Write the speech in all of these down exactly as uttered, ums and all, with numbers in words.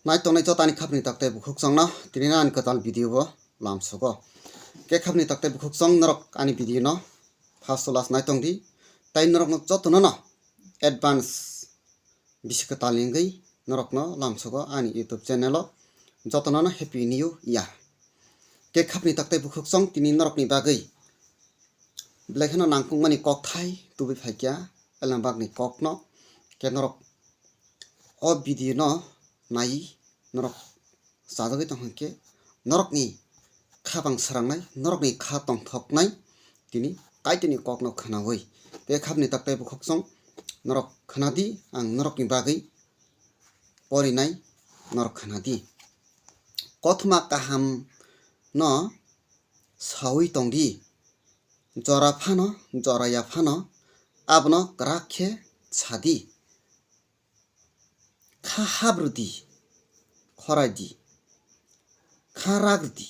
Nai tongnai joto ani khapni tak tei bukhuk chwngno tini ani kwtal video o lamsogo. Khe khapni tak tei bukhuk chwng norok ani video no first to last nai tong di. Tai norokno jotono no advance bisi kwtal ni wngwi norokno lamsogo ani YouTube channel o. Jotono no happy new year. Khe khapni tak tei bukhuk chwng tini norokni bagwi belai kheno nangkukmani kokthai tubui phaikha Elambakni kokno. Khe norok o video no nai norok chajagwi tong hwnkhe norokni kha bang srangnai, norokni kha tongthoknai tini Kaitorni kokno khwnawi. Tei khapni tak tei bukhuk chwng norok khwnadi, ang norokni bagwi porinai, norok khwnadi. Kothoma kaham no sawi tongdi, jora phano, jora ya phano, abono kwrak khe sadi. Kha habrwdi, khoraidi, kha ragrwdi,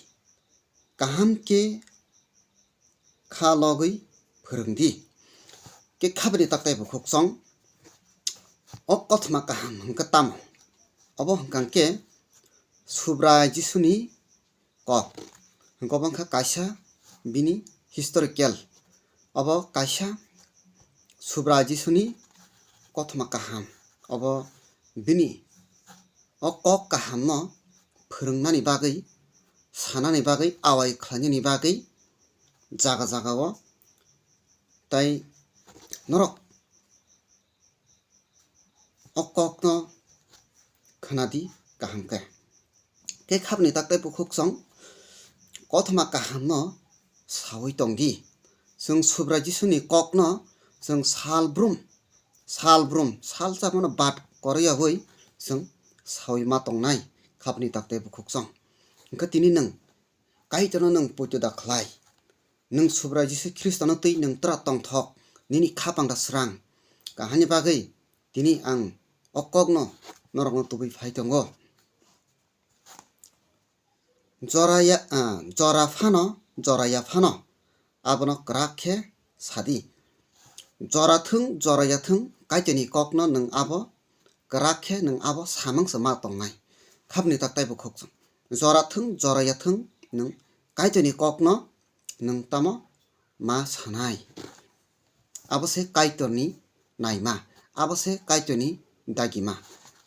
kaham khe kha logwi phwrwngdi. Khe khabini tak tei bukhuk chwng o kothoma kaham hwnkhe tamo? Obo hwnkha khe Subrai Jisuni kok. Hwnkhe obo wngkha kaisa bini historical. Obo kaisa Subrai Jisuni kothoma kaham. Obo bini o kok kahamno phwrwngnani bagwi, sanani bagwi, awai khlainani bagwi jaga jagao tai norok o kokno khwnadi kaham khe. Khe khapni tak tei bukhuk chwng kothoma kahamno sawi tongdi. Chwng Subrai Jisuni kokno chwng sal brum, sal brum, sal chamano bat kwrwi yawi chwng sawi ma tongnai khapni tak tei bukhuk chwng. Hwnkhe tini nwng Kaitorno nwng poito da khlai. Nwng Subrai Jisu Khristono twi nwng tra tongthok, nini kha pangda srang. Kahani bagwi tini ang o kokno norokno tubui phai tongo. Jora ya, ah, jora phano, jora ya phano, abono kwrak khe sadi. Jora thung, jora ya thung, Kaitorni kokno nwng abo kwrak khe nwng abo samang se ma tongnai. Khapni tak tei bukhuk chwng. Jora thung, jora ya thung, nwng Kaitorni kokno nwng tamo ma sanai. Abo se Kaitorni naima, abo se Kaitorni dagima.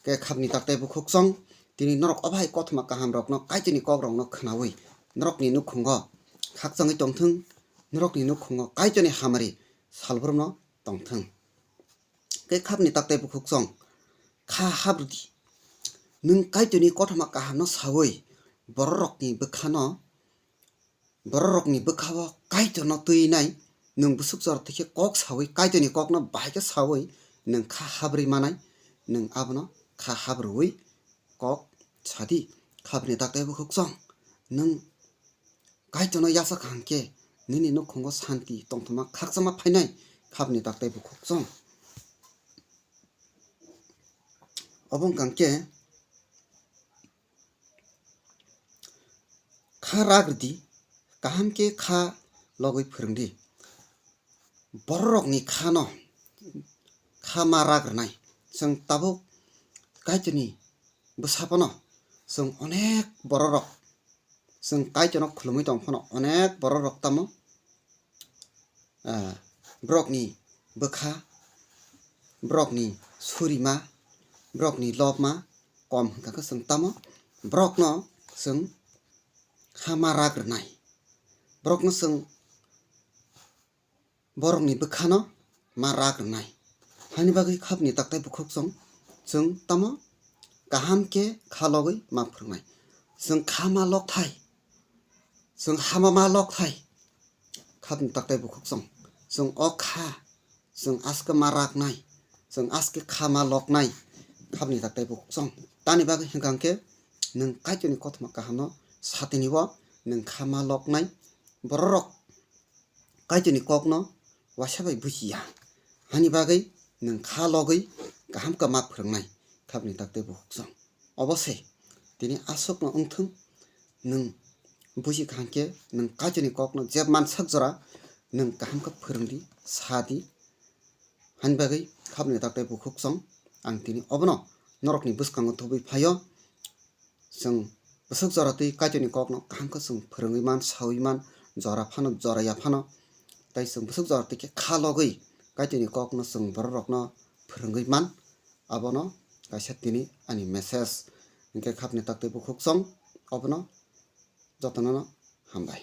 Khe khapni tak tei bukhuk chwng tini norok o bahai kothoma kaham rokno, Kaitorni kok rokno khwnawi norokni nukhungo khakchangwi tongthung, norokni nukhungo Kaitorni hamari salbrumno tongthung. Khe khapni tak tei bukhuk chwng kha habrwdi. Nwng Kaitorni kothoma kahamno sawi bororokni bwkhano, bororokni bwkhao Kaitorno twi nai, nwng bwswk jora twi khe kok sawi, Kaitorni kokno bahai khe sawi nwng kha habrwi manai, nwng abono kha habrwi kok sadi. Khapni tak tei bukhuk chwng nwng Kaitorno yachak hwnkhe nini nukhungo santi tongthoma khakchangma phainai khapni tak tei bukhuk chwng. Obo wngkha khe kha ragrwdi, kaham khe kha logwi phwrwngdi. Bororokni khano, kha ma ragrwnai. Chwng tabuk Kaitorni bwsa phano chwng onek bororok, chwng Kaitorno khulumwi tong phano onek bororok tamo, ah, borokni bwkha, borokni surima, borokni lobma kom hwnkha khe chwng tamo borokno chwng kha ma ragrwnai. Borokno chwng borokni bwkhano ma ragrwnai. Haini bagwi khapni tak tei bukhuk chwng, chwng tamo kaham khe kha logwi ma phwrwngnai. Chwng kha ma lokthai, chwng hama ma lokthai. Khapni tak tei bukhuk chwng, chwng o kha, chwng aske ma raknai, chwng aske kha ma loknai. Khapni tak tei bukhuk chwng, tani bagwi hwnkha khe nwng Kaitorni kothoma kahamno satini o nwng kha ma loknai. Bororok Kaitorni kokno waisa bai bujiya. Hani bagwi nwng kha logwi kaham khe ma phwrwngnai khapni tak tei bukhuk chwng. Obo se tini aswkno wngthung, nwng buji kha hwnkhe nwng Kaitorni kokno je mansak jora nwng kaham khe phwrwngdi, sadi. Hani bagwi khapni tak tei bukhuk chwng, ang tini obono norokni bwskango thubui phaio. Chwng bwswk jora twi Kaitorni kokno kaham khe chwng phwrwngwi man, sawi man, jora phano, jora ya phano. Tai chwng bwswk jora twi khe kha logwi Kaitorni kokno chwng bororokno phwrwngwi man. Abono kaisa tini ani message. Hinkhe khapni taktwi bukhuk chong, obono jotono no hambai.